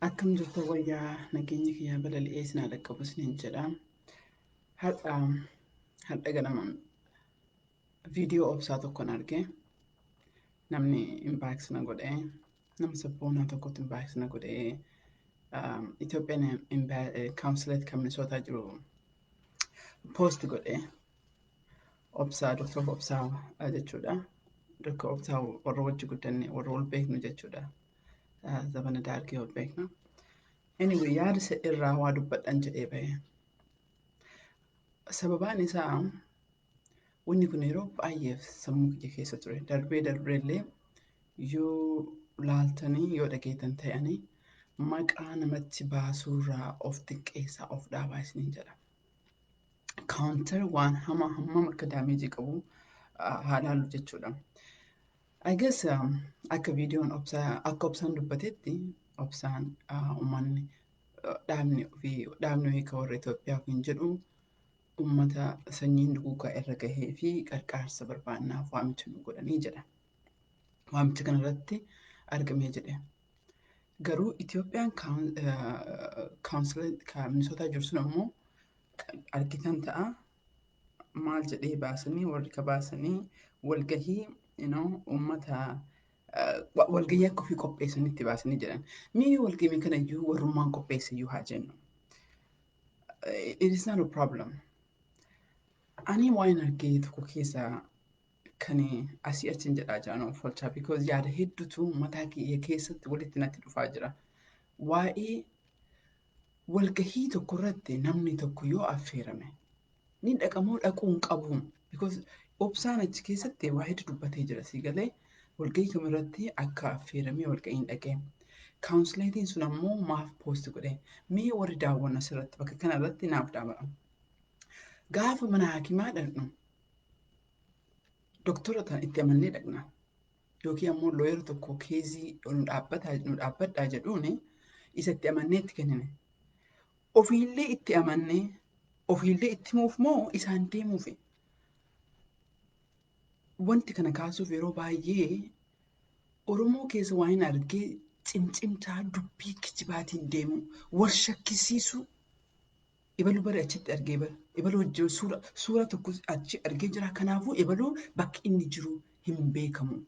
Akkam jirtu wayyaa nageenya kiyyaa balali'ee isin haa dhaqqabu isiniin jedha. Har'a har'a ganama viidiyoo obsaa tokkon arge. Namni inbox na godhee nama sabboonaa tokkotu inbox na godhee Itoophiyaan consulate kan Minisootaa jiru post godhee obsaa Dr. Obsaa jechuudha. Dr. Obsaa warra wajji guddanne warra wal beeknu jechuudha. Zabana daargee wal beekna. Anyway, yaada isa irraa waa dubbadhan jedhee bahe. Sababaan isaa wanni kun yeroo baay'eef sammuu kiyya keessa ture. Darbee darbee illee yoo laaltanii yoo dhageettan ta'anii maqaa namatti baasuurraa of xiqqeessaa of dhaabaa isiniin jedha. Counter waan hamaa hammam akka damage qabu haa laallu jechuudha. I guess akka viidiyoon obsaa akka obsaan dubbatetti obsaan uummanni dhaabni ofii dhaabni ofii kan warra Itoophiyaa ofiin jedhu uummata sanyiin duguugaa irra gahee fi qarqaarsa barbaannaaf waamicha nu godhanii jedha. Waamicha kanarratti argamee jedhe. Garuu Itoophiyaan consulate kan Minisootaa jiru sun ammoo argitan ta'a. Maal jedhee baasanii warri ka baasanii walgahii uummata walgahii akka ofii qopheessanitti baasanii jedhan. Mee walgahii kana iyyuu warrummaan qopheesse iyyuu haa jennu. It is not a problem. Ani waan argee tokko keessa kan asii achiin jedhaa jiran of oolchaa because yaada hedduutu mataa kiyya keessatti walitti natti dhufaa jira. Waa'ee walgahii tokko irratti namni tokko yoo affeerame ni dhaqamoo dhaquu hin qabu. Because obsaan achi keessatti waa hedduu dubbatee jira si galee walgahii kamirratti akka affeeramee walgahiin dhaqee. Consulate'iin sun ammoo maaf post godhe? Mee warri daawwannu asirratti bakka kanarratti naaf dhaabaa. Gaafa mana hakimaa dhaqnu doktora itti amannee dhaqna. Yookiin ammoo lawyer tokko case nu dhaabbadhaa jedhuuni isa itti amannee itti kennine. Ofiillee itti amannee ofiillee itti himuuf moo isaan deemuufi? Wanti kana kaasuuf yeroo baay'ee Oromoo keessa waan hin argee cimcimtaa dubbii kijibaatiin deemu wal shakkisiisuu ibaluu bari achitti argee bara ibaluu wajjin suura tokko achi argee jira, kanaafuu ibaluu bakki inni jiru hin beekamu.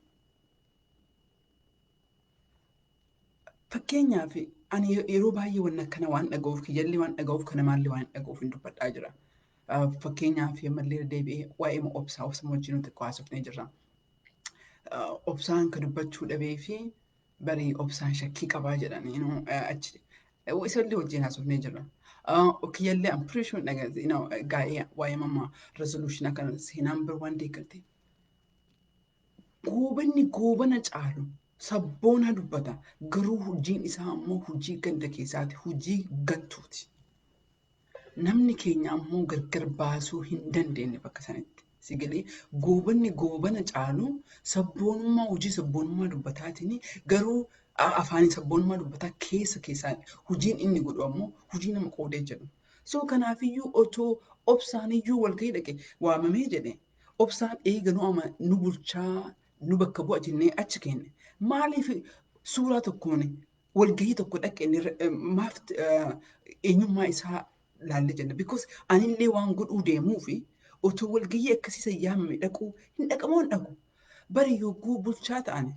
Fakkeenyaaf ani yeroo baay'ee wanna akkana waan dhaga'uuf kiyyallee waan dhaga'uuf kana maallee waan dhaga'uuf hin dubbadhaa jira. Fakkeenyaaf ammallee deebi'ee waa'ee obsaa obsa wajjin nuti haasofnee jirra. Obsaan kan dubbachuu dhabee fi barii obsaan shakkii qabaa jedhan achi isallee wajjin haasofnee jirra. Kiyyallee I'm pretty sure gaa'ee waa'ee mamma resolution akkana seenaan bir waan deeggarte. Goobanni goobana caalu sabboona dubbata, garuu hojiin isaa ammoo hojii ganda keessaati, hojii gantuuti. Namni keenya ammoo gargar baasuu hin dandeenye bakka sanitti. Si galee goobanni goobana caalu sabboonummaa hojii sabboonummaa dubbataatiin, garuu afaanii sabboonummaa dubbataa keessa keessaan hojiin inni godhu ammoo hojii nama qoodee jedhu. So kanaafiyyuu otoo obsaaniyyuu walgahii dhaqe waamamee jedhe obsaan eega nu ama nu bulchaa nu bakka bu'a jennee achi kenne. Maaliif suuraa tokkoon walgahii tokko dhaqe maaf eenyummaa isaa laallee jenna? Because anillee waan godhuu deemuu fi otoo walgahii akkasii yaamame dhaquu hin dhaqamoo hin dhaqu. Bari yogguu bulchaa ta'an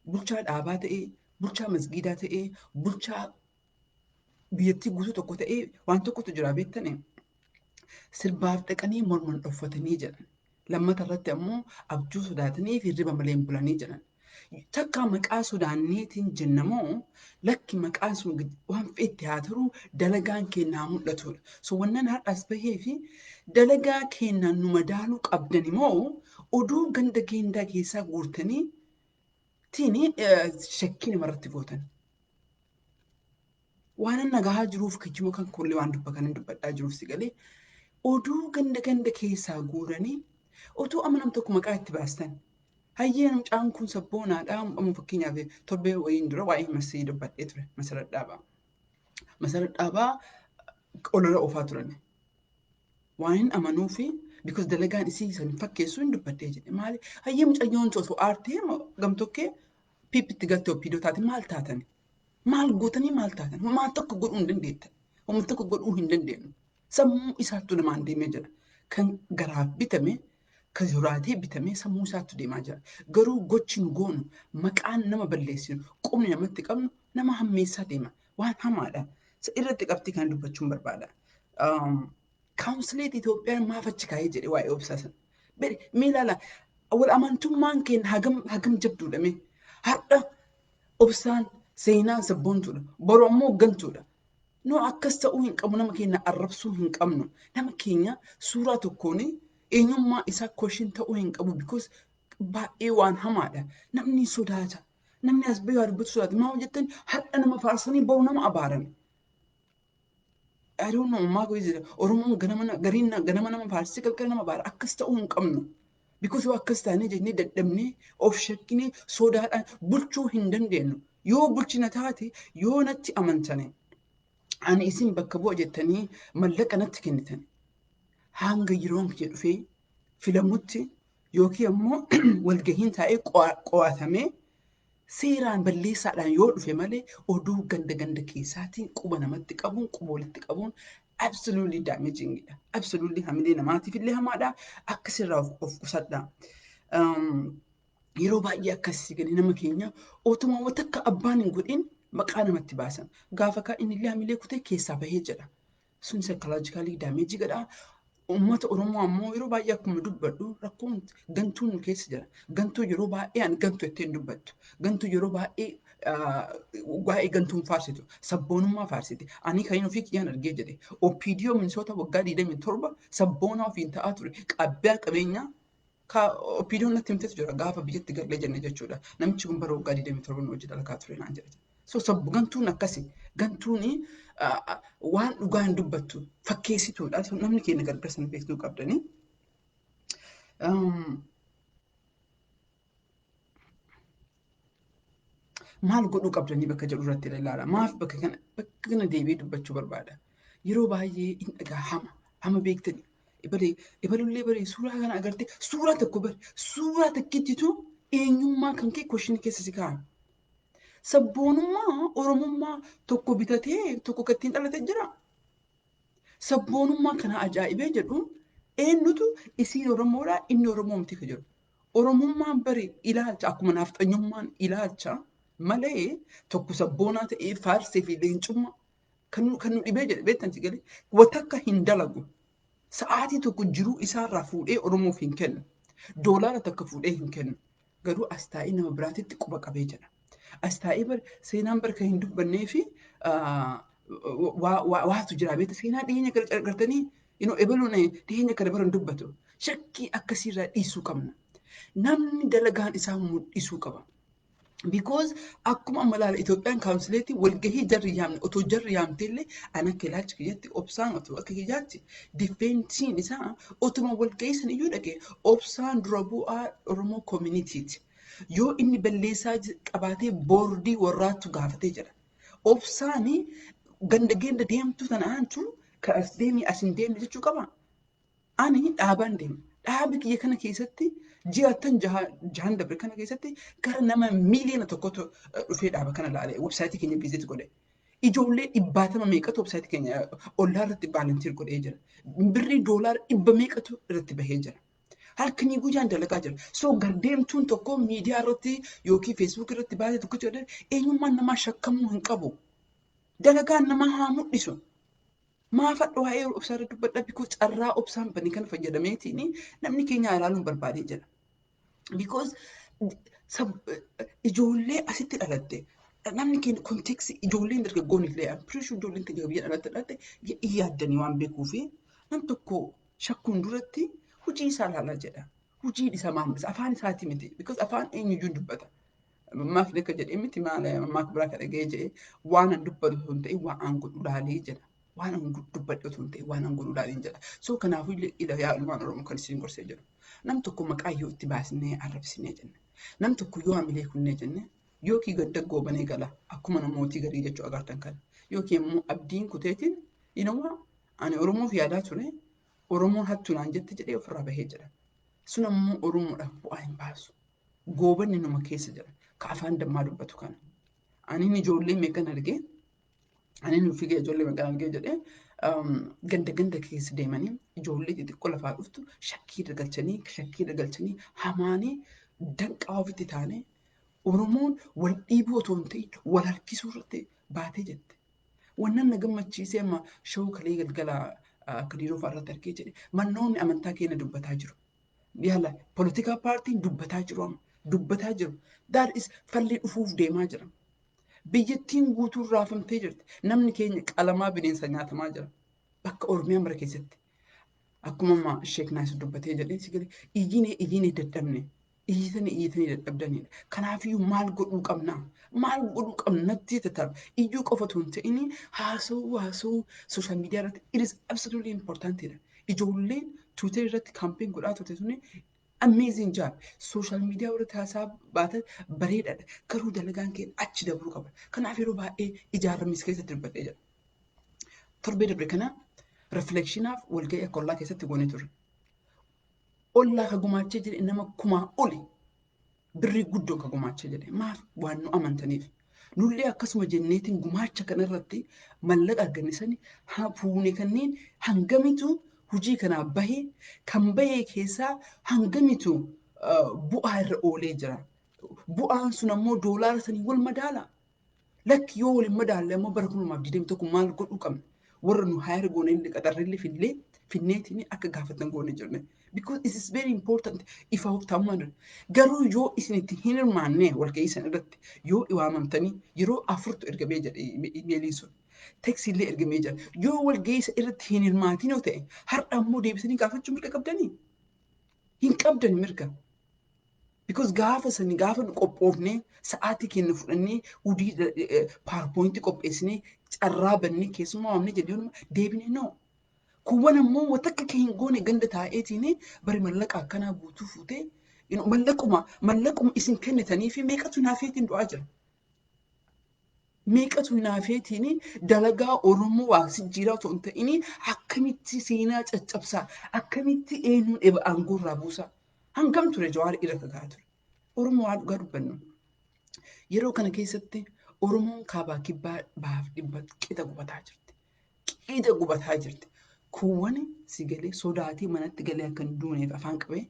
bulchaa dhaabaa ta'ee, bulchaa masgiidaa ta'ee, bulchaa biyyattii guutuu tokko ta'ee waan tokkotu jira beektanii. Sirbaaf dhaqanii morman dhoffatanii jedhan. Lammata irratti ammoo abjuu sodaatanii fi hirriba malee hin bulanii jedhan. Takka maqaa sodaanneetiin jennamoo lakki maqaan sun waan fe'etti haa ta'u dalagaan keenyaa mul'atudha. So wannan har'as bahee fi dalagaa keenyaan nu madaaluu qabdan immoo oduu ganda geendaa keessaa guurtanii tiin shakkii namarratti gootan. Waan an nagahaa jiruuf kijima kan kollee waan dubba kanan dubbadhaa jiruuf si galee oduu ganda ganda keessaa guuranii otoo amma nam tokko maqaa itti baastan. Hayyee mucaan kun sabboonaadha. Amma fakkeenyaaf torbee wayiin dura waa'ee masii dubbadhee ture Masarat Dhaabaa. Masarat Dhaabaa olola oofaa turan. Waan hin amanuu fi because dalagaan isii san fakkeessuu hin dubbadhee jedhe. Maali? Hayyee mucayyoon osoo aartee gamtokkee piippitti galtee oppiidoo taate maal taatan? Maal gootanii maal taatan? Maal tokko godhuu hin dandeettan. Homma tokko godhuu hin dandeenyu. Sammuu isaattu namaan deemee jira. Kan garaaf bitame, kan soraatee bitame sammuu isaattu deemaa jira. Garuu gochi nu goonu, maqaan nama balleessinu, qubni namatti qabnu nama hammeessaa deema. Waan hamaadha. Irratti qabxii kana dubbachuun barbaada. Consulate Itoophiyaan maaf achi kaa'ee jedhe waa'ee Obsaa sana. Mee ilaala, wal amantummaan keenya hagam jabduudha mee. Har'a Obsaan seenaan sabboontuudha. Boru ammoo gantuudha. No, akkas ta'uu hin qabu. Nama keenya arrabsuu hin qabnu. Nama keenya suuraa tokkoon eenyummaa isaa question ta'uu hin qabu, because baay'ee waan hamaadha. Namni sodaata. Namni as bahee waa dubbatu sodaata. Maal jettan, har'a nama faarsanii boru nama abaaran. I don't know, maa godhe Oromoon ganama gariin ganama nama faarsii galgala nama abaara. Akkas ta'uu hin qabnu. Because yoo akkas taanee jennee dadhabnee of shakkinee sodaadhaan bulchuu hin dandeenyu. Yoo bulchina taate, yoo natti amantane, ani isin bakka bu'a jettanii mallaqa natti kennitan, hanga yeroon kiyya dhufee filamutti yookiin ammoo walgahiin taa'ee qo'atamee seeraan balleessaadhaan yoo dhufe malee, oduu ganda ganda keessaatiin quba namatti qabuun, quba walitti qabuun absolutely damaging dha. Absolutely hamilee namaatiif illee hamaadha. Akkasirraa of qusadha. Yeroo baay'ee akkasii gadi nama keenya otuma wanta akka abbaan hin godhin maqaa namatti baasan. Gaafa kaan inni illee hamilee kutee keessaa bahee jedha. Sun psychologically damage godha. Uummata Oromoo ammoo yeroo baay'ee akkuma dubbadhu, rakkoon gantuun nu keessa jira. Gantuu yeroo baay'ee ani gantuu jettee hin dubbattu. Gantuu yeroo baay'ee waa'ee gantuun faarsitu. Sabboonummaa faarsiti. Ani kan inni ofii kiyyaan argee jedhe. OPDO Minnesota waggaa 27 sabboonaa ofiin ta'aa ture. Qabbiyaa qabeenyaa ka OPDO natti himtetu jira gaafa biyyatti galee jenne jechuudha. Namichi kun bara waggaa 27 nu hojii dalagaa ture naan jedhe. So sabbu gantuun akkasi. Gantuun waan dhugaa hin dubbattu, fakkeessituudha. So namni keenya gargar sana beektuu qabdanii. Maal godhuu qabdanii bakka jedhu irratti ilaala. Maaf bakka kana deebi'ee dubbachuu barbaada. Yeroo baay'ee hin dhagaa hama hama beektanii. Ebalee ebalullee baree suuraa kana agartee, suuraa tokko bare, suuraa takkittitu eenyummaa kan kee question keessa si kaa'an. Sabboonummaa Oromummaa tokko bitatee tokko kan ittiin dhalate jira. Sabboonummaa kana ajaa'ibee jedhu, eenyutu isiin Oromoodha, inni Oromoo miti ka jedhu. Oromummaan bare ilaalcha, akkuma naafxanyummaan ilaalcha malee, tokko sabboonaa ta'ee faarsee fi leencummaa kan nu dhibee jedhe beektan si galee watakka hin dalagu. Sa'aatii tokko jiruu isaarraa fuudhee Oromoof hin kennu. Doolaara takka fuudhee hin kennu. Garuu as taa'ee nama biraatitti quba qabee jedha. As taa'ee bar seenaan barka hin dubbannee fi waatu jira beekta, seenaa dhiyeenya kana gartanii ebaluun dhiyeenya kana bara hin dubbatu. Shakkii akkasiirraa dhiisuu qabna. Namni dalagaan isaa mul'isuu qaba. Because akkuma amma ilaala, Itoophiyaan consulate walgahii jarri yaamne, otoo jarri yaamte illee, ani akka ilaalcha kiyyatti Obsaan otoo akka kiyyaatti defense-iin isaa otuma walgahii sana iyyuu dhaqee, Obsaan dura bu'aa Oromoo community-ti. Yoo inni balleessaa qabaatee boordii warraattu gaafatee jira. Obsaani ganda ganda deemtu tanaantu kan as deemi as hin deemne jechuu qaba. Ani dhaabaan deema. Dhaabi kiyya kana keessatti ji'attan jahan dabre kana keessatti gara nama 1 miiliyoona dhufee dhaaba kana ilaale, website keenya visit godhe. Ijoollee dhibbaatama meeqatu website keenya ollaa irratti volunteer godhee jira. Birrii doolaara dhibba meeqatu irratti bahee jira. Halkanii guyyaan dalagaa jira. So gardeemtuun tokko miidiyaa irratti yookiin Facebook irratti baasee tokko jedhee eenyummaan namaa shakkamuu hin qabu. Dalagaan namaa haa mul'isu. Maafadha waa'ee Obsaa irra dubbadha? Because carraa Obsaan banii kana fayyadameetiin namni keenya ilaaluun barbaadee jira. Because ijoollee asitti dhalatte, namni keenya context ijoolleen dargaggoon illee, I'm pretty sure ijoolleen keenya biyya dhalatte dhalatte yaaddanii waan beekuu fi nam tokko shakkuun duratti hojii isaa ilaalaa jedha. Hojii isaa maal mul'isa? Afaan isaati miti. Because afaan eenyuyyuu dubbata. Maaf akka jedhee miti, maal maak biraa kan dhaga'ee jedhee, waan an dubbatu osoo hin ta'in waan an godhu laalee jedha. Waan an dubbadhu osoo hin ta'in waan an godhu laalee jedha. So kanaafuu illee ila yaa ilmaan Oromoo, kan isin gorsee jiru. Nam tokko maqaa yoo itti baasnee arrabsinee jenne, nam tokko yoo hamilee kunnee jenne, yookiin gadda goobanee gala akkuma namootii garii jechuu agartan kana. Yookiin immoo abdiin kuteetiin inuma ani Oromoof yaadaa ture, Oromoon hattuu naan jette jedhee ofirraa bahee jira. Sun ammoo Oromoodhaaf bu'aa hin baasu. Goobanni numa keessa jira. Ka afaan dammaa dubbatu kana. Ani ijoollee meeqan argee, ani fiigee ijoollee meeqan argee jedhee ganda ganda keessa deemanii ijoollee xixiqqoo lafaa dhuftu shakkii irra galchanii hamaanii danqaa ofitti taane Oromoon wal dhiibuu otoo hin ta'in wal harkisuu irratti baatee jette. Wannan na gammachiisee amma shawuu kalee galgala akka dhiiroo fa'aa irratti argee jedhe mannoonni amantaa keenya dubbataa jiru. Yaala poolitikaa paartiin dubbataa jiru amma dubbataa jiru. That is falli dhufuuf deemaa jira. Biyyattiin guutuun raafamtee jirti. Namni keenya qalamaa bineensa nyaatamaa jira. Bakka Oromiyaa mara keessatti. Akkuma amma Sheek Naasir dubbatee jedhee si galee iyyinee dadhabne. Iyyitanii dadhabdanidha. Kanaafiyyuu maal godhuu qabna? Maal godhuu qabna natti tattaara. Iyyuu qofa otoo hin ta'in haasa'uu sooshaal miidiyaa irratti it is absolutely importantidha. Ijoolleen Twitter irratti kaampeen godhaa turte suni amazing job. Social media irratti haasaa baatan bareedaadha. Garuu dalagaan keenya achi dabruu qaba. Kanaaf yeroo baay'ee ijaaramis keessatti dubbadhee jira. Torbee darbe kana reflectionaaf walga'ii akka ollaa keessatti goonee turre. Ollaa ka gumaachee jedhe nama kumaa oli birrii guddoo ka gumaachee jedhe maaf waan nu amantaniif. Nullee akkasuma jenneetiin gumaacha kanarratti mallaqa arganne sani fuune kanneen hangamitu hojii kanaa bahee kan bahee keessaa hangamitu bu'aa irra oolee jira. Bu'aan sun ammoo doolaara sanii wal madaala. Lakki yoo wal hin madaalle ammoo bara 2021 maal godhuu qabna? Warra nu hayar goone illee qaxarrillee fillee finneetiin akka gaafatan goone jirne. Because it is very important ifa ta'ummaan. Garuu yoo isin itti hin hirmaanne walga'ii sana irratti yoo waamamtanii yeroo afurtu ergamee jedhe imeeliin sun. Teksiillee ergamee jira. Yoo walga'ii irratti hin hirmaatin yoo ta'e har'a ammoo deebisanii gaafachuu mirga qabdanii? Hin qabdan mirga. Because gaafa sani gaafa nu qophoofnee sa'aatii keenya fudhannee hojii paarpoointii qopheessinee carraa bannee keessumaa waamnee jedhee deebinee noo. Kuuwwan ammoo wanta akka hin goone ganda taa'eetiin bari mallaqa akkanaa guutuu fuutee mallaquma isin kennitanii fi meeqatu naafeetiin du'aa jira. Meeqatu naafeetiin dalagaa Oromoo waa jijjiiraa otoo hin ta'in akkamitti seenaa caccabsaa akkamitti eenyuun eba aangoo irraa buusaa. Hangam ture Jawaar irra kakaa ture. Oromoo waa dhugaa dubbannu. Yeroo kana keessatti Oromoon kaabaa kibbaa bahaaf dhibba qixa gubataa jirti. Qixa gubataa jirti. Kuuwwan si galee sodaatee manatti galee akka hin duuneef afaan qabee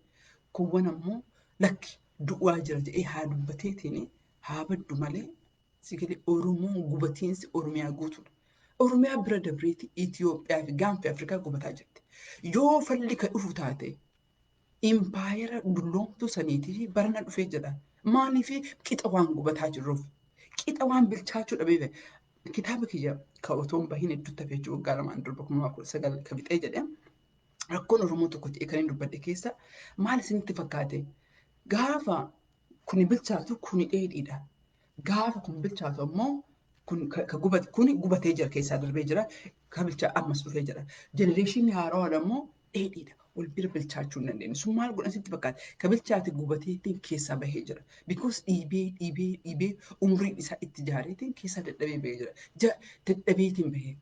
kuuwwan ammoo lakki du'aa jira jedhee haa dubbateetiin haa baddu malee si galee Oromoon gubatiinsi Oromiyaa guutuudha. Oromiyaa bira dabreeti Itoophiyaa fi gaanfa Afrikaa gubataa jirti. Yoo falli ka dhufu taate impaayera dulloomtuu saniitii fi barana dhufee jedha. Maaliif qixa waan gubataa jirruuf? Qixa waan bilchaachuu dhabeef. Kitaaba kiyya ka otoo hin bahin hedduutti hafee jiru waggaa lamaan darba 2019 ka fixee jedhe rakkoon Oromoo tokko ta'e kan hin dubbadhe keessa maal isinitti fakkaate? Gaafa kuni bilchaatu kuni dheedhiidha. Gaafa kun bilchaatu ammoo kun ka gubate kuni gubatee jira keessaa darbee jira ka bilchaa ammas dhufee jira. Jenereeshinii haarawaan ammoo dheedhiidha. Wal bira bilchaachuu hin dandeenye. Sun maal godhan sitti fakkaate? Ka bilchaate gubateetiin keessaa bahee jira. Because dhiibee umriin isaa itti jaareetiin keessaa dadhabee bahee jira. Dadhabeetiin bahee.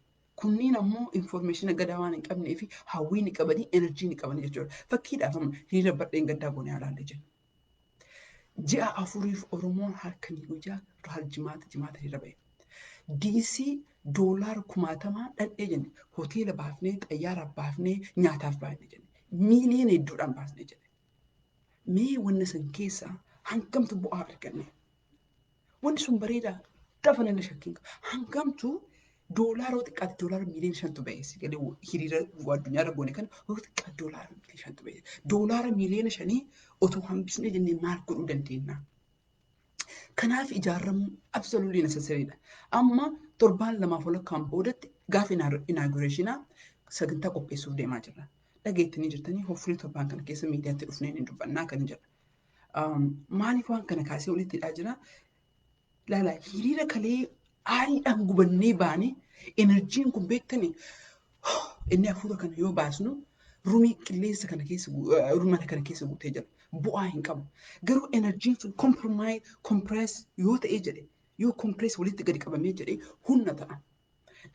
Kunniin ammoo information gadaa waan hin qabnee fi hawwii ni qabanii, enerjii ni qabanii jechuudha. Fakkiidhaaf amma hiriira badheen gaddaa goonee alaallee jenna. Ji'a afuriif Oromoon halkanii guyyaa jimaata hiriira bahe. DC doolaara kumaatamaa dhadhee jenne hoteela baafnee xayyaara baafnee nyaataaf baafnee jenne. Miiliyoona hedduudhaan baasnee jenne. Mee wanna san keessaa hangamtu bu'aa arganne? Wanni sun bareedaa dafa nama shakkiin qaba. Hangamtu doolaara xiqqaatti doolaara miiliyoona shantu ba'e. Galee hiriira addunyaarra goone kana yoo xiqqaatti doolaara miiliyoona shantu ba'e. Doolaara miiliyoona shanii otoo hambisnee jennee maal godhuu dandeenya? Kanaaf ijaaramuun absolutely necessary dha. Amma torbaan lamaaf walakkaan boodatti gaafa inaugureeshinaa sagantaa qopheessuuf deemaa jirra. Dhageettanii jirtanii hopefully torbaan kana keessa miidiyaatti dhufnee ni dubbannaa kan jedha. Maaliif waan kana kaasee walitti hidhaa jira? Laala hiriira kalee aariidhaan gubannee baane enerjiin kun beektanii inni hafuura kana yoo baasnu rumii qilleensa kana keessa mana kana keessa guutee jira. Bu'aa hin qabu. Garuu enerjiin sun compress yoo ta'ee jedhe yoo compress walitti gadi qabamee jedhe humna ta'a.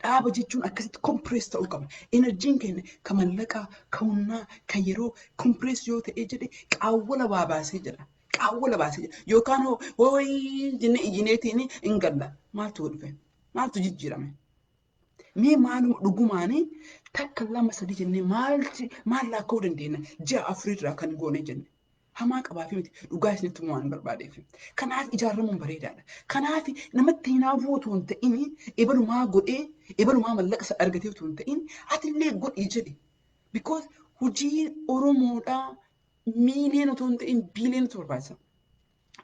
Dhaaba jechuun akkasitti compress ta'uu qaba. Enerjiin keenya ka mallaqaa, ka humnaa, ka yeroo compress yoo ta'ee jedhe qaawwala waa baasee jedha. Qaawwala baasee jira. Yookaan hooyi jennee iyyineetiin hin galla. Maaltu dhufe? Maaltu jijjiirame? Mee maaluma dhugumaanii takka lama sadii jennee maalti maal laakka'uu dandeenya? Ji'a afurirraa kan goone jenne. Hamaa qabaafi miti dhugaa isinitti himuu waan barbaadeef. Kanaaf ijaaramuun bareedaadha. Kanaaf namatti hinaafuu otoo hin ta'in ebalumaa godhee ebalumaa mallaqa isa argatee otoo hin ta'in atillee godhii jedhi. Because hojii Oromoodhaa miiliyoona otoo hin ta'in biiliyoonatu barbaachisa.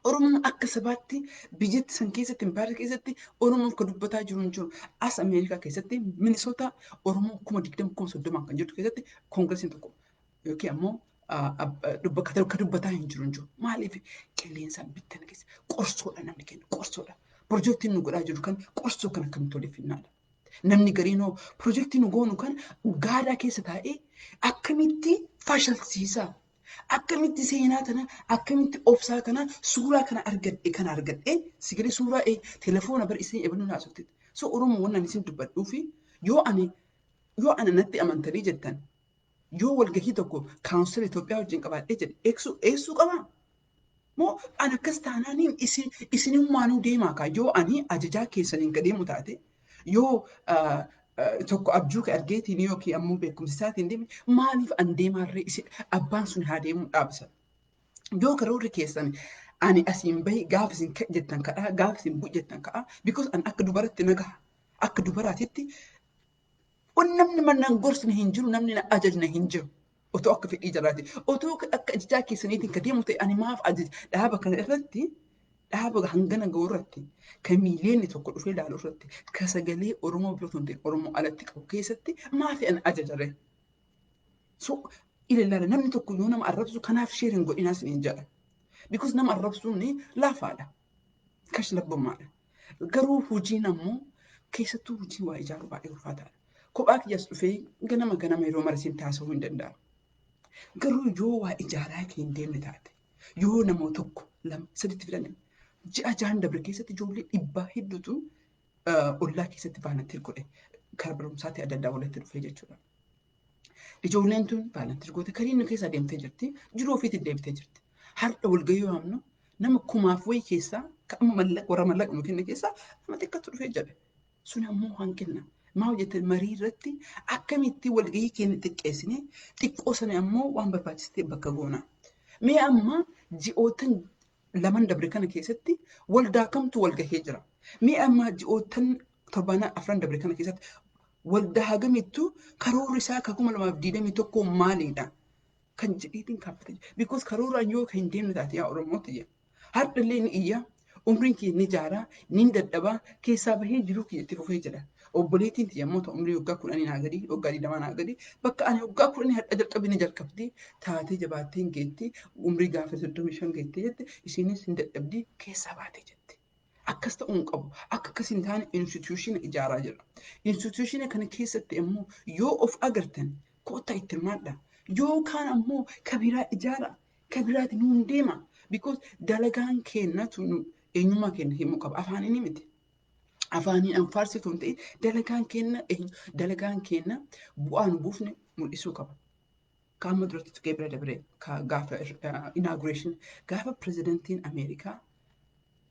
Oromoon akka sabaatti biyyatti san keessatti impaayera keessatti Oromoof kan dubbataa jiru hin jiru. As Ameerikaa keessatti Minisoota Oromoo 20,000 30,000 kan jirtu keessatti koongiresiin tokko yookiin ammoo kan dubbataa hin jiru hin jiru. Maaliif qilleensaan bittana keessa qorsoodha namni kennu qorsoodha. Pirojektiin nu godhaa jiru kan qorsoo kan akkamitti waliif finnaadha. Namni gariinoo pirojektii nu goonu kan gaadaa keessa taa'ee akkamitti fashalsiisaa? Akkamitti seenaa tana, akkamitti obsaa kana, suuraa kana argadhe kana argadhe, sigalee suuraa telefoona bara isin ebaluu naasofte. So Oromoo wannan isin dubbadhuu fi yoo ana natti amantanii jettan yoo walgahii tokko kaansila Itoophiyaa wajjin qabaadhee jedhe eegsuu qabaa? Moo an akkas taanaaniin isinummaanuu deemaa kaa yoo ani ajajaa keessaniin ka deemu taate yoo tokko abjuu ka argeetiin yookiin ammoo beekumsa isaatiin deeme maaliif an deemaarree isin abbaan sun haa deemuu dhaabsa. Yoo karoorri keessan ani asiin bahi gaafa isin ka'e jettan kadhaa gaafa isin bu'e jettan ka'a because an akka dubaratti nagaha akka dubaraatitti wan namni mannaan gorsine hin jiru namni na ajajne hin jiru. Otoo akka fedhii jalaati. Otoo akka ajajaa keessaniitiin ka deemu ta'e ani maaf ajaja dhaaba kana irratti dhaaba hangana ga'u irratti kan miiliyoonni tokko dhufee ilaalu irratti ka sagalee Oromoo bira otoo hin ta'in Oromoo alatti qabu keessatti maaf ani ajajaree? So ilaala namni tokko yoo nama arrabsu kanaaf share hin godhinaa isiniin jedha. Because nama arrabsuun laafaadha. Kashlabbummaadha. Garuu hojiin ammoo keessattuu hojii waa ijaaruu baay'ee ulfaataadha. Kophaa kiyyas dhufee ganama ganama yeroo mara isin taasisuu hin danda'amu. Garuu yoo waa ijaaraa kee hin deemne taate yoo nama tokko lama saditti fidan ji'a jahan dabre keessatti ijoollee dhibbaa hedduutu ollaa keessatti volunteer godhe karaa barumsaatti adda addaa walitti dhufee jechuudha. Ijoolleen tun volunteer goote karii nu keessa deemtee jirti jiruu ofiitti deebitee jirti. Har'a walgahii yoo hamnu nama kumaaf wayii keessaa kan amma mallaqa warra mallaqa nu kenne keessaa nama xiqqaatu dhufee jedhe. Sun ammoo hanqina. Maa hojjete marii irratti akkamitti walgahii keenya xiqqeessine xiqqoo sana ammoo waan barbaachistee bakka goona. Mee amma ji'ootan laman dabre kana keessatti waldaa kamtu walgahee jira. Mee amma ji'ootan torbaan afran dabre kana keessatti waldaa hagamittu karoorri isaa ka 2021 maalidha? Kan jedheetiin kaaffate jira. Because karooraan yoo kan hin deemne taate yaa Oromootti jira. Har'allee ni iyya, umriin kiyya ni jaaraa, ni dadhabaa, keessaa bahee jiruu kiyya itti fufee jira. Obboleettiin tiyya immoo umrii waggaa 10 naa gadi, waggaa 20 naa gadi, bakka ani waggaa 10 har'a jalqabe ni jalqabdi, taatee jabaattee hin geetti, umrii gaafa 35 geettee jette, isiinis hin dadhabdi, keessaa baatee jette. Akkas ta'uu hin qabu. Akka akkas hin taane institution ijaaraa jira. Institution kana keessatti immoo yoo of agartan kottaa itti hirmaadha. Yookaan ammoo kabiraa ijaara. Kabiraati nuun deema. Because dalagaan keenyatu eenyummaa keenya himuu qaba. Afaaniin miti. Afaaniin anfaarsitu hin ta'in dalagaan keenya dalagaan keenya bu'aa nu buufne mul'isuu qaba. Qaama duratti tuqee bira dabre gaafa inauguration gaafa pirezidantiin Ameerikaa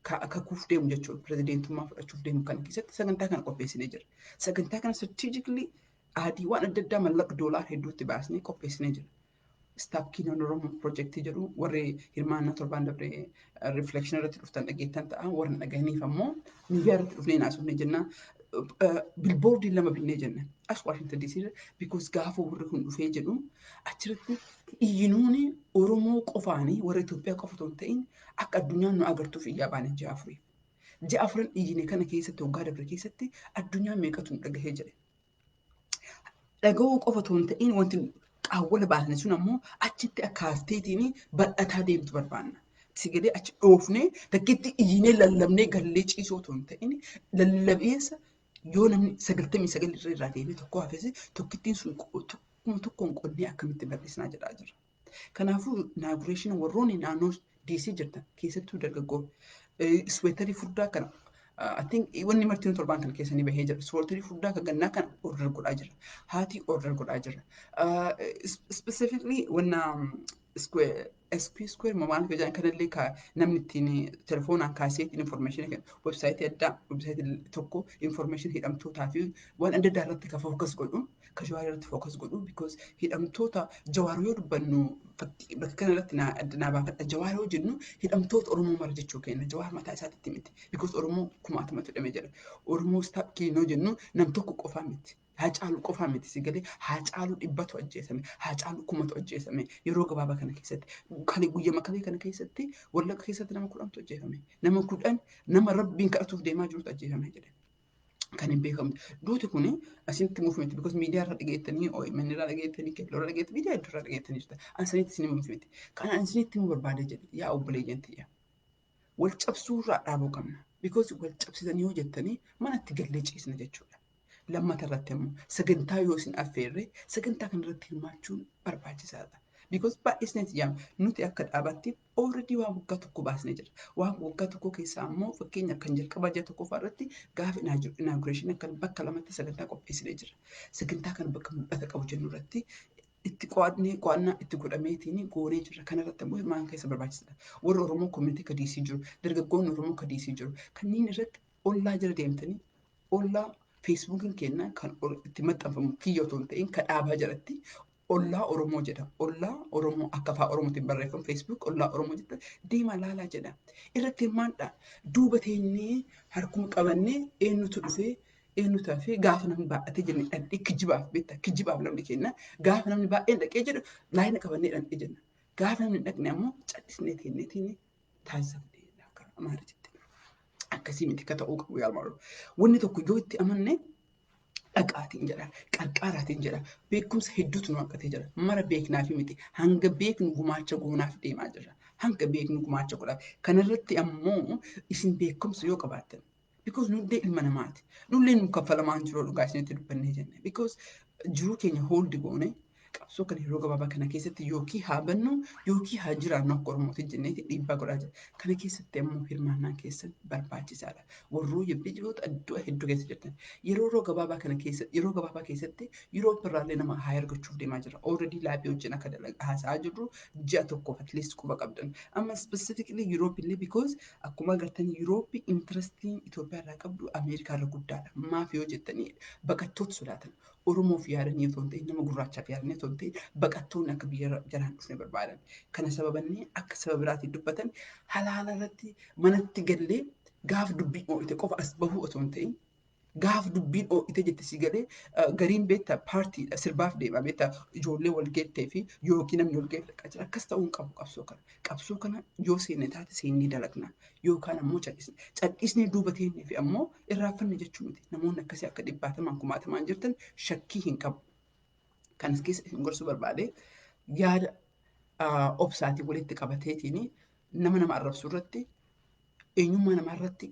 kakuuf deemu jechuudha. Pirezidantummaa fudhachuuf deemu kana keessatti sagantaa kana qopheessinee jira. Sagantaa kana strategically adii waan adda addaa mallaqa doolaar hedduutti baasnee qopheessinee jira. Stop Killing Oromo Project jedhu warri hirmaannaa torbaan dabre reflection irratti dhuftan dhageettan ta'a. Warri dhagahaniif ammoo miidiyaa irratti dhufnee naasofne jenna. Billboardii lama binnee jenna. As Washington DC irra because gaafa warri kun dhufee jedhu achirratti iyyinuuni Oromoo qofaanii warra Itoophiyaa qofa otoo hin ta'in akka addunyaan nu agartuuf iyyaa baane ji'a afurii. Ji'a afuran iyyine kana keessatti waggaa dabre keessatti addunyaan meeqatu nu dhagahee jedhe. Dhagahuu qofa otoo hin ta'in wanti qaawwala baasne sun ammoo achitti akka hafteetiin bal'ataa deemtu barbaanna. Sigalee achi dhoofnee takkitti iyyinee lallabnee gallee ciisoo otoo hin ta'in lallabeessa yoo namni 99 irra irraa deemee tokko hafes tokkittiin sun tokkuma tokkoon qonnee akkamitti bal'isnaa jedhaa jira. Kanaafuu inauguration warroonni naannoo DC jirtan keessattuu dargaggoo sweaterii furdaa kana I think wanni martiin torbaan kana keessa ni bahee jira. Sweaterii furdaa kan gannaa kana order godhaa jira. Haati order godhaa jira. Specifically wanna Square SP Square maal jedhan kanallee namni ittiin telefoonaan kaasee ittiin information kennu websaayitii addaa, websaayitii tokko information hidhamtootaa fi waan adda addaa irratti ka focus godhu, ka Jawaar irratti focus godhu, because hidhamtoota Jawaar yoo dubbannu, bakka kana irratti naa baafadha, Jawaar yoo jennu hidhamtoota Oromoo mara jechuu kenna. Jawaar mataa isaatitti miti, because Oromoo kumaatamatu hidhamee jira. Oromoo stop killing yoo jennu nam tokko qofaa miti. Haacaaluu qofaa miti, si galee? Haacaaluu 100tu ajjeesame, Haacaaluu 1000tu ajjeesame yeroo gabaabaa kana keessatti. Kalee guyyama kalee kana keessatti Wallagga keessatti nama 10tu ajjeefame. Nama 10, nama Rabbiin kadhatuuf deemaa jirutu ajjeefame jedhe. Kan hin beekamne. Duuti kuni asitti himuuf miti, because miidiyaa irra dhageettanii, OMN irraa dhageettanii, Keelloo irra dhageettanii, miidiyaa hedduu irraa dhageettanii jirta. Ani sanitti isin himuuf miti. Kan ani isinitti himuu barbaade jedhe, yaa obboleeyyan tiyya. Wal cabsuu irraa dhaabuu qabna. Because wal cabsitanii yoo jettanii manatti gallee ciisna jechuudha. Lammata irratti immoo sagantaa yoo isin affeerre sagantaa kana irratti hirmaachuun barbaachisaadha. Because baay'ee isinitti yaama. Nuti akka dhaabaatti already waan waggaa tokko baasnee jira. Waan waggaa tokko keessaa ammoo fakkeenyaaf kan jalqabaa ji'a tokkoffaa irratti gaafa inauguration akka bakka lamatti sagantaa qopheessinee jira. Sagantaa kana bakka mul'ata qabu jennu irratti itti qo'annee, qo'annaa itti godhameetiin goonee jira. Kana irratti immoo hirmaan keessa barbaachisaadha. Warri Oromoo community ka DC jiru, dargaggoonni Oromoo ka DC jiru, kanneen irratti ollaa jala deemtanii, ollaa Feesbuukiin keenya kan itti maxxanfamu kiyya otoo hin ta'in ka dhaabaa jalatti Ollaa Oromoo jedha. Ollaa Oromoo akka afaan Oromootiin barreeffamu Facebook Ollaa Oromoo jedha. Deemaa laalaa jedha. Irratti hirmaadha. Duuba teenyee harkuma qabannee eenyutu dhufee, eenyutu hafee, gaafa namni baay'atee jenne dhaqnee kijibaaf, beektaa, kijibaaf namni kenna. Gaafa namni baay'een dhaqee jedhu laayina qabannee dhaqnee jenna. Gaafa namni hin dhaqne ammoo callisnee teennee teenyee taasifamnee akka amaara jette. Akkasii miti akka ta'uu qabu yaalmaa. Wanni tokko yoo itti amanne dhaqaatiin jedha, qarqaaraatiin jedha, beekumsa hedduutu nu hanqatee jira. Mara beeknaafi miti. Hanga beeknu gumaacha goonaaf deemaa jirra. Hanga beeknu gumaacha godhaaf. Kanarratti ammoo isin beekumsa yoo qabaattan. Because nullee ilma namaati. Nullee nu kaffalamaan jiru dhugaa isinitti dubbannee jenne. Because jiruu keenya hold goone qabsoo kana yeroo gabaabaa kana keessatti yookiin haa bannu yookiin haa jiraannu akka Oromootti jenneeti dhiibbaa godhaa jira. Kana keessatti ammoo hirmaannaan keessan barbaachisaadha. Warroo biyyoota iddoo hedduu keessa jirtan yeroo gabaabaa kana keessa, yeroo gabaabaa keessatti yeroo birraallee nama haa argachuuf deemaa jira. Already lobby wajjin akka haasa'aa jirru ji'a tokkoof at least quba qabdan. Amma specifically Europe illee, because akkuma agartan Europe interestiin Itoophiyaa irraa qabdu Ameerikaa irra guddaadha. Maaf yoo jettanii baqattoota sodaatan. Oromoof yaadanii otoo hin ta'in, nama gurraachaaf yaadanii otoo hin ta'in, baqattoonni akka biyya jalaan dhufne barbaadan. Kana sababannee akka saba biraatiin dubbatan halaala irratti manatti gallee gaaf dubbiin oo'ite qofa as bahuu otoo hin ta'in, gaaf dubbiin oo'ite jette si galee gariin beektaa paartiidha sirbaaf deema, beektaa, ijoollee wal geettee fi yookiin namni wal geette dhaqaa jira. Akkas ta'uu hin qabu qabsoo kana. Qabsoo kana yoo seenne taate seennee dalagna yookaan ammoo callisne. Callisnee duuba teennee fi ammoo irraanfanne jechuu miti. Namoonni akkasii akka dhibbaatamaan kumaatamaan jirtan shakkii hin qabu. Kanas keessa isin gorsuu barbaade yaada obsaatiin walitti qabateetiin nama nama arrabsuu irratti, eenyummaa namaa irratti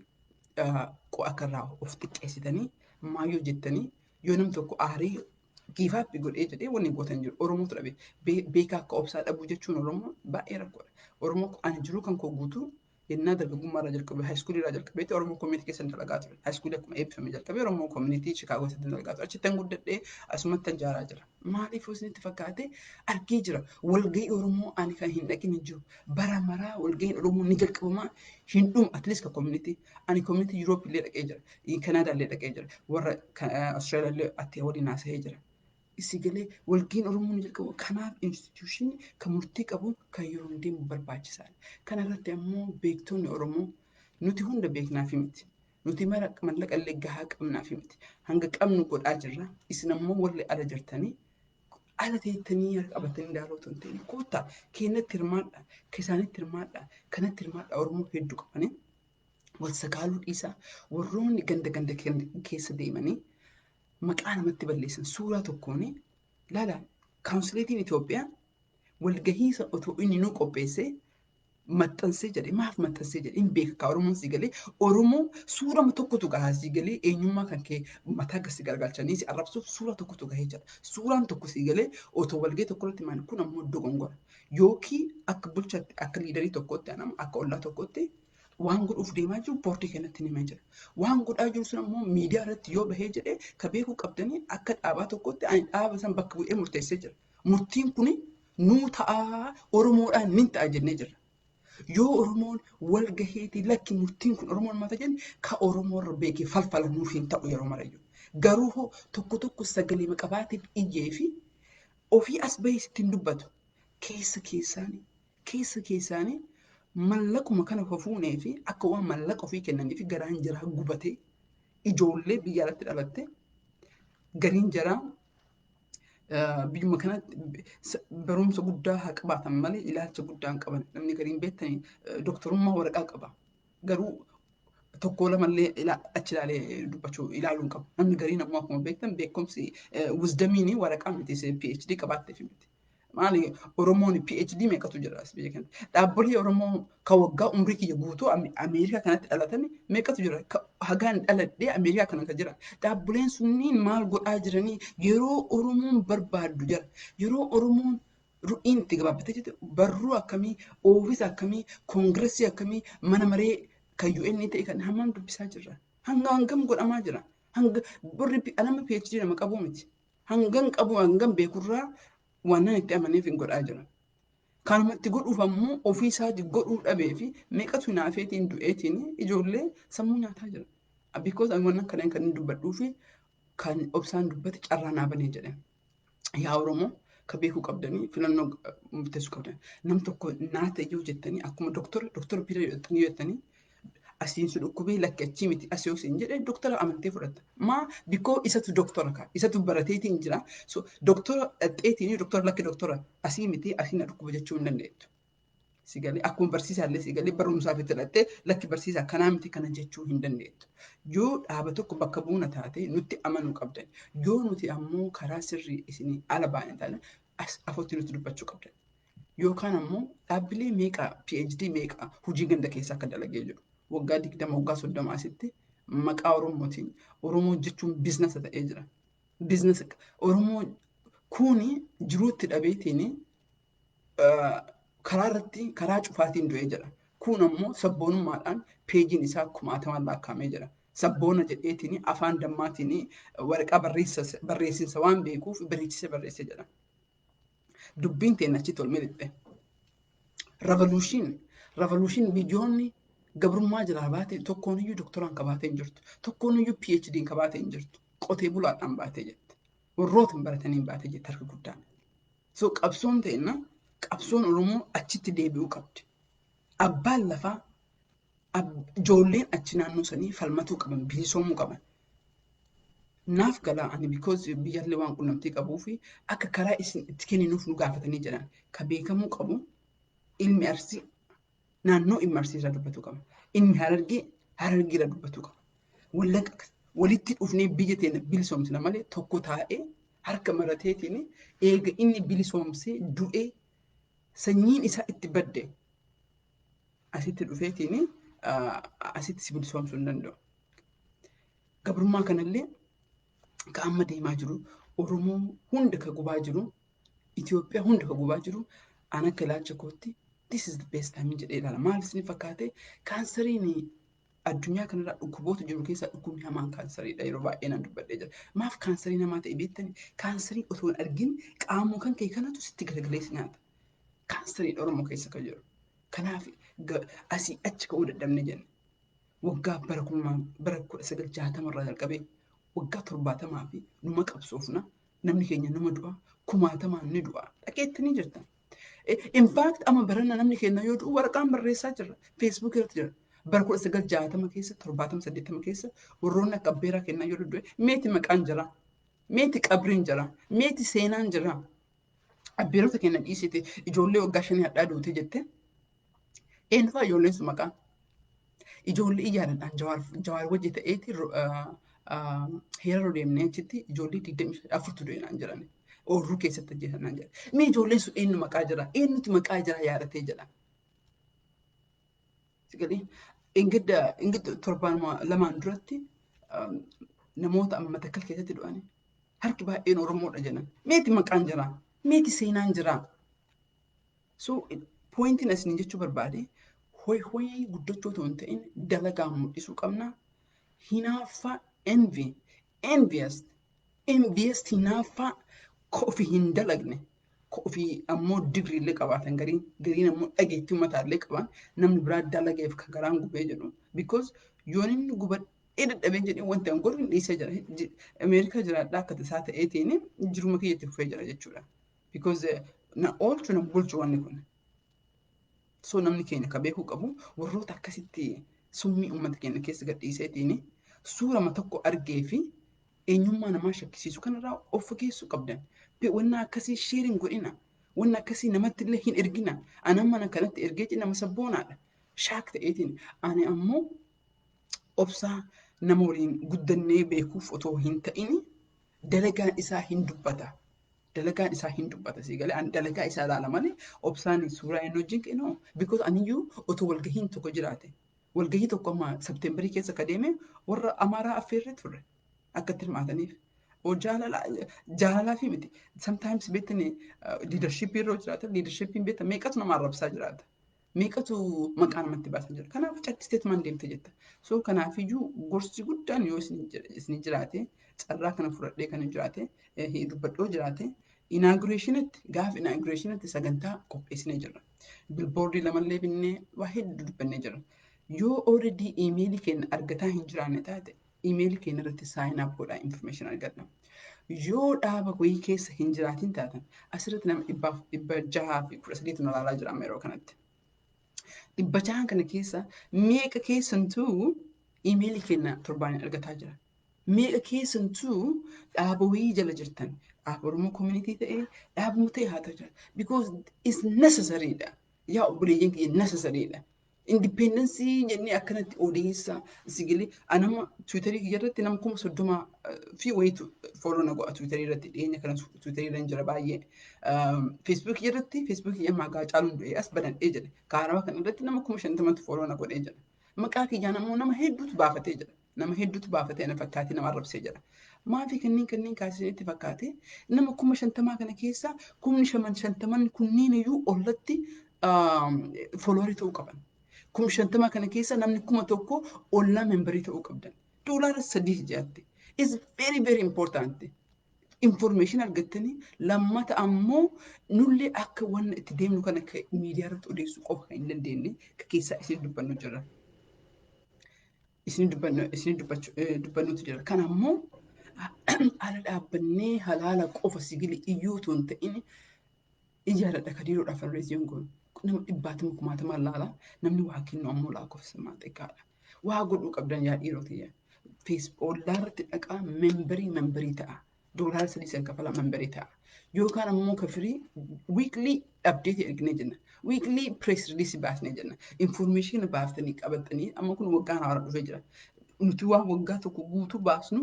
akka irraa of xiqqeessitanii maayyoo jettanii yoo namni tokko aarii giifaappi godhee jedhee wanni gootan jiru. Oromootu dhabe. Beekaa akka obsaa dhabuu jechuun Oromoo baay'ee rakkoodha. Oromoo ani jiruu kan koo guutuu yennaa dargaggummaa irraa jalqabee, high schoolii irraa jalqabeetti Oromoo community keessa dalagaa ture. High schoolii akkuma eebbifame jalqabee Oromoo community Chicago keessatti dalagaa ture. Achitti guddadhee asumatti jaaraa jira. Maaliif isinitti fakkaate argee jira. Walgahii Oromoo ani kan hin dhaqin hin jiru. Bara maraa walgahiin Oromoo ni jalqabamaa hin dhumu, at least ka community. Ani community Europe illee dhaqee jira. Canada illee dhaqee jira. Warra Australia illee atti waliin haasa'ee jira. Isi galee walgahiin Oromoo ni jalqabu. Kanaaf institution kan murtii qabu kan yeroo deemu barbaachisaadha. Kana irratti ammoo beektonni Oromoo nuti hunda beeknaafi miti. Nuti mara mallaqa illee gahaa qabnaafi miti. Hanga qabnu godhaa jirra. Isin ammoo warri ala jirtanii ala teettanii harka qabatanii ilaaluu otoo hin ta'in koottaa keenyatti hirmaadha. Isaanitti hirmaadha. Kanatti hirmaadha. Oromoo hedduu qabanii wal sakaaluu dhiisaa. Warroonni ganda ganda keessa deemanii maqaa namatti balleessan suuraa tokkoon laala, counselateiin Itoophiyaa walgahiisa otoo inni nu qopheessee maxxansee jedhe, maaf maxxansee jedhe hin beeka ka Oromoon si galee. Oromoo suurama tokkotu gahaa si galee, eenyummaa kan kee mataa gasi garagalchanii si arrabsuuf suura tokkotu gahee jira. Suuraan tokko si galee otoo walgahii tokko irratti maal, kun ammoo dogongora. Yookiin akka bulchaatti, akka leaderii tokkotti, akka ollaa tokkotti waan godhuuf deemaa jiru boordii kanatti himee jira. Waan godhaa jiru sun ammoo miidiyaa irratti yoo bahee jedhee ka beekuu qabdanii akka dhaabaa tokkotti ani dhaaba san bakka bu'ee murteessee jira. Murtiin kuni Nuu ta'aa, Oromoodhaan nin ta'a jennee jirra. Yoo Oromoon wal gaheetii lakki murtiin kun Oromoon mata jenne, ka Oromoo irra beekee falfala nuuf hin ta'u yeroo marayyuu. Garuu hoo tokko tokko sagalee maqabaatiif iyyee fi ofii as bahee sitti hin dubbatu. Keessa keessaanii mallaquma kana fuunee fi akka waan mallaqa ofii kennanii fi garaan jaraa gubatee, ijoollee biyya alatti dhalatte gariin jaraa biyyuma kanatti barumsa guddaa haa qabaatan malee ilaalcha guddaa hin qaban. Namni gariin beektanii doktorummaa waraqaa qaba. Garuu tokko lamallee achi ilaalee dubbachuu ilaaluu hin qabu. Namni gariin ammoo akkuma beektan beekumsi wisdomiin waraqaa miti, PhD qabaatteef miti. Maali, Oromoon PhD meeqatu jira as biyya kana? Dhaabbilee Oromoo kan waggaa umrii kiyya guutuu Ameerikaa kanatti dhalatan meeqatu jira? Hagaan dhaladhee Ameerikaa kana kan jira. Dhaabbileen sunniin maal godhaa jiranii? Yeroo Oromoon barbaaddu jira. Yeroo Oromoon ru'iin itti gabaabbatee jirtu barruu akkamii, oofisa akkamii, koongiresii akkamii, mana maree kan UN ta'e kan hammam dubbisaa jirra? Hanga hangam godhamaa jira? Hanga warri anama PhD nama qabu miti. Hangan qabu, hangam beekurraa waan itti amaneef hin godhaa jira. Kanumatti godhuuf ammoo ofii isaatii godhuu dhabee fi meeqatu naafeetiin du'eetiin ijoollee sammuu nyaataa jira. Because waan kana kan inni dubbadhuu fi kan obsaan dubbate carraa naa banee jedhe. Yaa Oromoo, ka beekuu qabdanii filannoo murteessuu qabdan. Nam tokko naa ta'e yoo jettanii, akkuma doktora bira jettanii, asiin si dhukkubee lakki achii miti asii yoo siin jedhe, doktora amantee fudhatta. Maa? Bikoo isatu doktora kaa isatu barateetiin jira. So doktora dhaqxeetiin doktora lakki doktora asii miti asii na dhukkuba jechuu hin dandeettu. Si galee? Akkuma barsiisaallee si galee barumsaaf itti hidhattee lakki barsiisaa kanaa miti kana jechuu hin dandeettu. Yoo dhaaba tokko bakka buuna taate nutti amanuu qabdan. Yoo nuti ammoo karaa sirrii isinii ala baane taane as afotti nutti dubbachuu qabdan. Yookaan ammoo dhaabbilee meeqa, PhD meeqa hojii ganda keessaa akka dalagee jiru. Waggaa 20, waggaa 30 asitti maqaa Oromootiin Oromoo jechuun businessa ta'ee jira. Businessa Oromoo kuni jiruutti dhabeetiin karaa irratti karaa cufaatiin du'ee jira. Kun ammoo sabboonummaadhaan peejiin isaa kumaatamaan lakkaa'amee jira. Sabboona jedheetiin afaan dammaatiin waraqaa barreessinsa waan beekuuf bareechisee barreessee jira. Dubbiin teenya achitti ol miliqxe. Revolution biyyoonni gabrummaa jalaa baate tokkoon iyyuu doktoraan qabaatee hin jirtu. Tokkoon iyyuu PhD'n qabaatee hin jirtu. Qotee bulaadhaan baatee jette. Warroota hin barataniin baatee jette harka guddaan. So qabsoon teenya, qabsoon Oromoo achitti deebi'uu qabdi. Abbaan lafaa, ijoolleen achi naannoo sanii falmatuu qaban, bilisoomuu qaban. Naaf galaa ani, because biyyallee waan qunnamtii qabuu fi akka karaa isin itti kenninuuf nu gaafatanii jedhan. Ka beekamuu qabu, ilmi Arsii naannoo ilmi Arsii irraa dubbatuu qaba. Ilmi Harargee Harargee irraa dubbatuu qaba. Wallagga walitti dhufnee biyya teenya bilisoomsina malee tokko taa'ee harka marateetiin eega inni bilisoomsee du'ee sanyiin isaa itti badde asitti dhufeetiin asitti si bilisoomsuu hin danda'u. Gabrummaa kanallee ka amma deemaa jiru, Oromoo hunda ka gubaa jiru, Itoophiyaa hunda ka gubaa jiru, an akka ilaalcha kootti this is the best time jedhee ilaala. Maal isin fakkaate? Kaansariin addunyaa kanarraa dhukkuboota jiru keessaa dhukkubni hamaan kaansariidha, yeroo baay'ee nan dubbadhee jira. Maaf kaansarii namaa ta'e beektani? Kaansarii otoo hin argin qaamuu kan kee kanatu sitti garagalee si nyaata. Kaansariin Oromoo keessa kan jiru. Kanaaf asii achi ka'uu dadhabne jenna. Waggaa bara kuma bara 1960 irraa jalqabee waggaa 70 fi numa qabsoofna. Namni keenya numa du'a. Kumaatamaan ni du'a. Dhageettanii jirtan. In fact amma barana namni keenya yoo du'u waraqaan barreessaa jirra. Facebook irratti jira. Bara 1960 keessa, 70, 80 keessa warroonni akka abbeeraa kennaa yoo du'e meeti maqaan jira. Meeti qabriin jira. Meeti seenaan jira. Abbeerota keenya dhiisite ijoollee waggaa 5 hadhaa duute jette. Eenyufaa ijoolleen sun maqaan? Ijoollee iyyaadhaan Jawaar wajji ta'eeti heeraroo deemnee achitti ijoollee 24tu du'e naan jedhan. Oorruu keessatti ajjeesan naan jedhan. Mee ijoolleen sun eenyu maqaa jira? Eenyutu maqaa jira yaadatee jedha? Sigalee ingidda torbaan lamaan duratti namoota amma Matakkal keessatti du'an harki baay'een Oromoodha jedhan. Meeti maqaan jira? Meeti seenaan jira? So pointiin isin jechuu barbaade, hoy hoy guddachuu otoo hin ta'in dalagaan mul'isuu qabna. Hinaaffaa, envy, envious, envious, hinaaffaa ofii hin dalagne. Ofii ammoo digrii illee qabaatan, gariin gariin ammoo dhageettii uummataa illee qaban, namni biraa dalageef kan garaan gubee jedhu. Because yoon inni gubadhee dadhabee jedhee wanti an godhu hin dhiisee jira. Ameerikaa jiraadhaa akka tasaa ta'eetiin jiruma kiyyatti fufee jira jechuudha. Because na oolchu na bulchu wanni kun. So namni keenya ka beekuu qabu, warroota akkasitti summii uummata keenya keessa gadhiiseetiin suurama tokko argee fi eenyummaa namaa shakkisiisu kanarraa of fageessuu qabdan. Wanna akkasii share hin godhina. Wanna akkasii namatti illee hin ergina. Ani mana kanatti ergee nama sabboonaadha. Shock ta'eetiin ani ammoo Obsaa nama waliin guddannee beekuuf otoo hin ta'in dalagaan isaa hin dubbata. Dalagaan isaa hin dubbata, sii galee? Ani dalagaa isaa ilaala malee Obsaan suuraa inni wajjin ka'e, because aniyyuu otoo walgahiin tokko jiraate. Walgahii tokko amma September keessa ka deeme warra Amaaraa affeerree turre akka itti hirmaataniif. Jaalalaa fi miti. Sometimes beektani, leadership yeroo jiraatan, leadershipiin beekta, meeqatu nama arrabsaa jiraata. Meeqatu maqaa namatti baasaa jira. Kanaaf callisteetumaan deemte jetta. So kanaafiyyuu gorsi guddaan yoo isin jiraate, carraa kana fudhadhee kan jiraate dubbadhoo jiraate, inaugurationitti, gaafa inaugurationitti sagantaa qopheessinee jirra. Billboardii lamallee binnee waa hedduu dubbannee jirra. Yoo already emailii keenya argataa hin jiraanne taate, emailii keenya irratti sign up godhaa, information argadha. Yoo dhaaba wayii keessa hin jiraatin taatan, asirratti nama 613tu na ilaalaa jira amma yeroo kanatti. 600n kana keessa meeqa keessantuu emailii keenya torbaan argataa jira? Meeqa keessantuu dhaaba wayii jala jirtan? Dhaaba Oromoo community ta'ee, dhaabuma ta'e haa ta'u jira. Because it's necessary dha. Yaa obboleeyyan kiyya, necessary dha. Independence jennee akkanatti odeessa sigilee anama Twitterii kiyya irratti nama 30,000 fi wayitu follow na godha Twitterii irratti. Dhiyeenya kana Twitterii irra jira baay'ee. Facebookii irratti, Facebookii ammaa caaluun du'ee as banadhee jedhe. Kaaraba kana irratti nama 50,000tu follow na godhee jira. Maqaa kiyyaan ammoo nama hedduutu baafatee jira. Nama hedduutu baafatee na fakkaatee nama arrabsee jira. Maafi kanneen kaasisanitti fakkaate, nama 50,000 kana keessa 50,000 kunniin iyyuu ollatti followerii ta'uu qaban. 50,000 kana keessa namni 1,000 ollaa memberii ta'uu qabdan. $3 ji'aatti. Is very very important. Information argattanii, lammata ammoo nullee akka wanna itti deemnu kana miidiyaa irratti odeessuu qofa kan hin dandeenye keessaa isin dubbannu jira. Isin dubbannu isin dubbannutu jira. Kana ammoo ala dhaabbannee halaala qofa sigili iyyuu otoo hin ta'in ijaaradha kadiiroodhaaf fundraising goonu. Nama dhibbaatama kumaatamaan laala, namni waa kennu ammoo lakkoofsa xiqqaadha. Waa godhuu qabdan, yaa dhiirotiyya. Ollaa irratti dhaqaa, memberii ta'a. $3 san kafala, memberii ta'a. Yookaan ammoo kafirii weekly update erginee jenna. Weekly press release baasnee jenna. Information baaftanii qabattanii, amma kun waggaan haaraa dhufee jira. Nuti waan waggaa tokko guutuu baasnu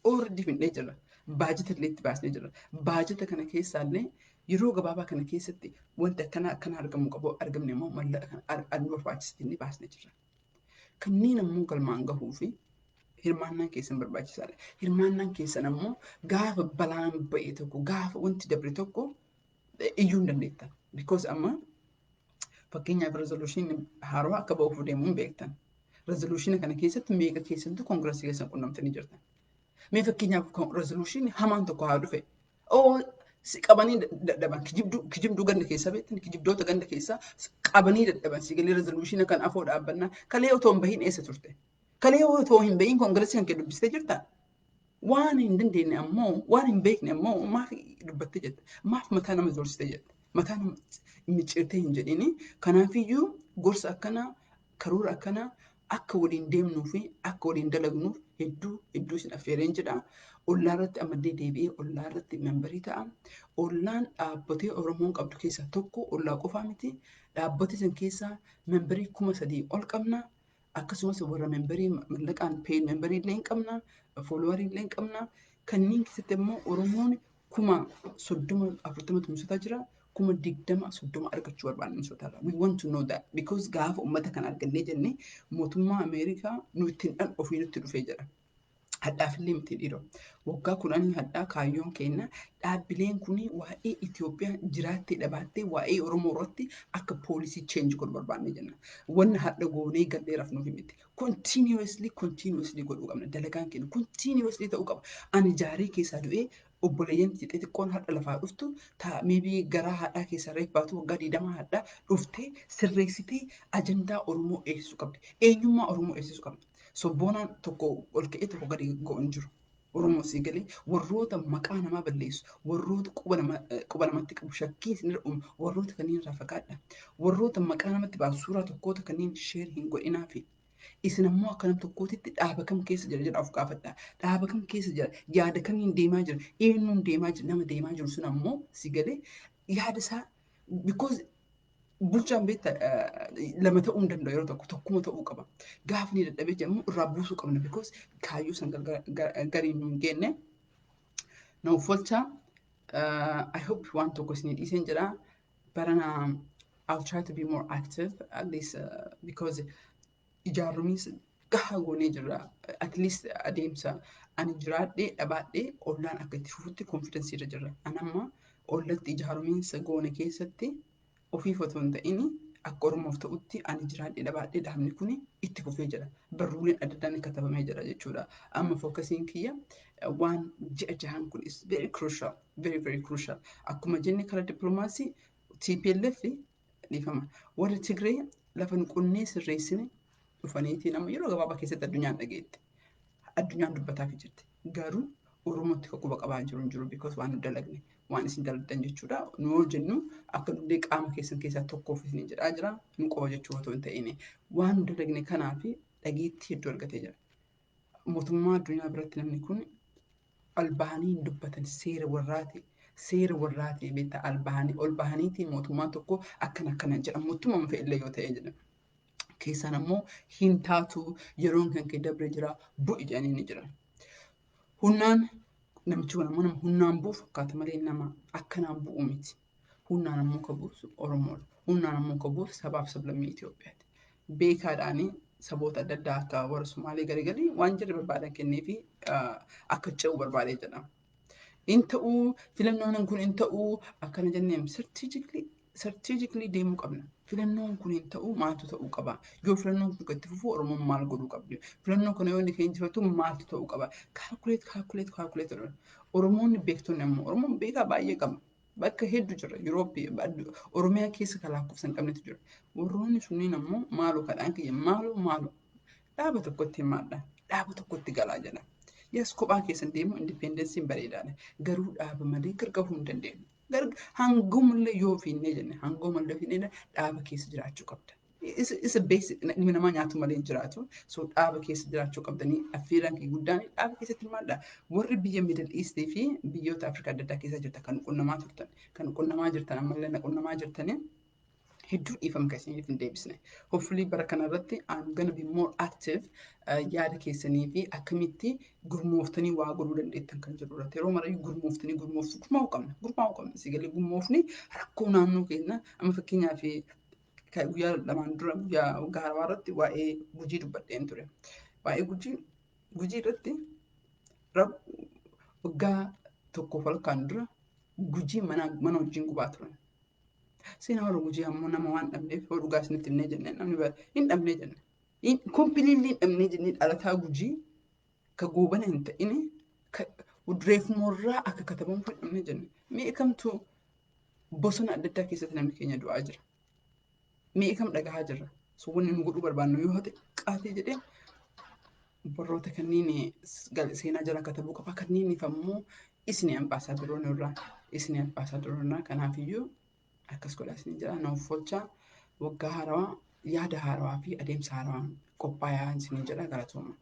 already fidnee jirra. Baajata illee itti baasnee jirra. Baajata kana keessaallee yeroo gabaabaa kana keessatti wanti akkana akkana argamu qabu argamne immoo mallaqa kana nu barbaachisa jennee baasnee jirra. Kanneen ammoo galmaan gahuu fi hirmaannaan keessan barbaachisaadha. Hirmaannaan keessan ammoo gaafa balaan ba'e tokko, gaafa wanti dabre tokko iyyuu hin dandeettan. Because amma fakkeenyaaf resolution haarawaa akka ba'uuf deemuu hin beektan. Resolution kana keessatti meeqa keessattuu Congressii keessan qunnamtanii jirtan? Mee fakkeenyaaf resolution hamaan tokko haa dhufe. Oo, si qabanii dadhaban, kijibduu ganda keessaa beektan, kijibdoota ganda keessaa qabanii dadhaban, si galee? Resolution kan afoo dhaabbannaa kalee otoo hin bahin eessa turte? Kalee otoo hin bahin Congressii kan kee dubbistee jirtaa? Waan hin dandeenye ammoo, waan hin beekne ammoo maaf dubbattee jetta? Maaf mataa nama zorsitee jetta? Mataa nama micciirtee hin jedhini. Kanaafiyyuu gorsa akkanaa, karoora akkanaa akka waliin deemnuu fi akka waliin dalagnuuf hedduu hedduu isin affeereen jedha. Ollaa irratti ammallee deebi'ee ollaa irratti memberii ta'a. Ollaan dhaabbatee Oromoon qabdu keessaa tokko, ollaa qofaa miti. Dhaabbata san keessaa memberii 3,000 ol qabna. Akkasumas warra memberii mallaqaan paid memberii illee hin qabna. Followerii illee hin qabna. Kanneen keessatti immoo Oromoon 30,000 40 tumsataa jira. 20,000 30 argachuu barbaanna Minnesota. We want to know that because gaafa uummata kana argannee jenne mootummaa Ameerikaa nu ittiin dhan ofii nutti dhufee jira. Hadhaafillee miti dhiiroo. Waggaa 10 hadhaa kaayyoon keenya dhaabbileen kun waa'ee Itoophiyaa jiraattee dhabaattee waa'ee Oromoo irratti akka policy change godhu barbaanne jenna. Wanna hadha goonee gallee rafnuuf miti. Continuously, continuously godhuu qabna. Dalagaan keenya continuously ta'uu qaba. Ani jaarii keessaa du'ee Obboleeyyan xixiqqoon har'a lafaa dhuftu maybe garaa haadhaa keessaa reef baatu waggaa 20 haadhaa dhuftee sirreessitee ajandaa Oromoo eegsisuu qabdi. Eenyummaa Oromoo eegsisuu qabdi. Sobboonaan tokko ol ka'ee tokko gadi go'u hin jiru. Oromoo sii galee warroota maqaa namaa balleessu, warroota quba namatti qabu, shakkii isinirra uumu, warroota kanneen irraa fagaadha. Warroota maqaa namatti baasu suuraa tokkoota kanneen share hin godhinaafi. Isin ammoo akka nam tokkootitti dhaaba kam keessa jira jedha of gaafadha. Dhaaba kam keessa jira? Yaada kamiin deemaa jira? Eenyuun deemaa jira? Nama deemaa jiru sun ammoo si galee yaada isaa, because bulchaan beekta lama ta'uu hin danda'u, yeroo tokko tokkuma ta'uu qaba. Gaafa inni dadhabee jedhamu irraa buusuu qabna, because kaayyoo san gariin nu hin geenne. Na uffolcha. I hope waan tokko isinii dhiiseen jira. Barana I'll try to be more active at least, because ijaarumis gahaa goonee jirra. At least adeemsa ani jiraadhee dhabaadhee ollaan akka itti fufutti confidence irra jirra. Ani amma ollatti ijaarumiinsa goone keessatti ofiif otoo hin ta'in akka Oromoof ta'utti ani jiraadhee dhabaadhee dhaabni kun itti fufee jira. Barruuleen adda addaan katabamee jira jechuudha. Amma focusiin kiyya waan ji'a 6n kun is very crucial, very very crucial. Akkuma jenne karaa dippiloomaasii TPLF, dhiifama. Warri Tigree lafa nu qonnee sirreessine dhufaniitiin amma yeroo gabaabaa keessatti addunyaan dhageette. Addunyaan dubbataaf jirti. Garuu Oromootti kan quba qabaa jiru hin jiru, because waan nu dalagne waan isin dalagdan jechuudha. Nu yoo jennu akka nullee qaama keessan keessaa tokkoof isin jedhaa jira. Nu qofa jechuu otoo hin ta'in waan nu dalagne kanaaf dhageettii hedduu argatee jira. Mootummaa addunyaa biratti namni kun ol bahanii hin dubbatan, seera warraati. Seera warraati beektaa, ol bahanii ol bahaniitiin mootummaan tokko akkana akkana jedha, mootummaa fe'illee yoo ta'e jedha. Keessaan ammoo hin taatu, yeroon kan kee dabre jira, bu'i jedhanii ni jiran. Humnaan namichi kun ammoo nama humnaan bu'u fakkaata malee nama akkanaan bu'u miti. Humnaan ammoo kan buusu Oromoodha. Humnaan ammoo kan buusu sabaaf sablammii Itoophiyaati. Beekaadhaanii saboota adda addaa akka warra Sumaalee garagalii waan jirre barbaadan kennee fi akka ce'u barbaadee jedhama. In ta'uu, filannoon kun hin ta'uu akkana jenneen strategically deemuu qabna. Filannoon kun hin ta'uu, maaltu ta'uu qaba? Yoo filannoon kun itti fufu Oromoon maal godhuu qabdi? Filannoo kana yoo inni kan injifatu maaltu ta'uu qaba? Calculate, calculate, calculate. Oromoonni beektonni ammoo, Oromoon beekaa baay'ee qaba. Bakka hedduu jira. Yurooppii, Oromiyaa keessa kan lakkoofsa hin qabnetu jira. Warroonni sunniin ammoo maaloo kadhaan kiyya, maaloo maaloo dhaaba tokkotti himaadha. Dhaaba tokkotti galaa jedha. Yes, kophaa keessan deemu independenceiin bareedaadha. Garuu dhaaba malee gargaaruu hin dandeenyu. Hangumallee yoo fiinnee jenne, hangumallee fiinnee dhaaba keessa jiraachuu qabda. Isa basic, ilmi namaa nyaatu malee hin jiraatu. So dhaaba keessa jiraachuu qabdanii affeeraan kee guddaan dhaaba keessatti hirmaadha. Warri biyya Middle East fi biyyoota Afrikaa adda addaa keessa jirtan, kan qunnamaa turtan, kan qunnamaa jirtan, ammallee na qunnamaa jirtanii, hedduu dhiifama kan isiniif hin deebisne. Hopefully bara kanarratti I'm gonna be more active, yaada keessanii fi akkamitti gurmooftanii waa godhuu dandeettan kan jedhu irratti. Yeroo marayyuu gurmooftanii gurmooftu, gurmaa'uu qabna. Gurmaa'uu qabna. Sigalee gurmoofni rakkoo naannoo keenya amma fakkeenyaaf guyyaa 2n dura guyyaa waggaa haarawaa irratti waa'ee Gujii dubbadheen ture. Waa'ee Gujii irratti waggaa tokkoof halkan dura Gujii mana wajjin gubaa turan. Seenaa warra Gujii ammoo nama waan dhabneef yoo dhugaa isinitti himnee jennee namni hin dhabnee jenne. Completely hin dhabnee jennee, dhalataa Gujii ka goobana hin ta'in reefumorraa akka katabamu hin dhabnee jenne. Mi'a kamtu bosona adda addaa keessatti namni keenya du'aa jira. Mi'a kam dhagahaa jirra. So wanni nu godhuu barbaannu yoo xiqqaatee jedhee warroota kanneen seenaa jala katabuu qaba. Kanneeniif ammoo isini ambaasaadaroonni irraa, isini ambaasaadaroonni, kanaafiyyuu akkas godhaa isin jira. Na uffolchaa, waggaa haarawaa yaada haarawaa fi adeemsa haarawaan qophaa'aa isin jedha, galatooma.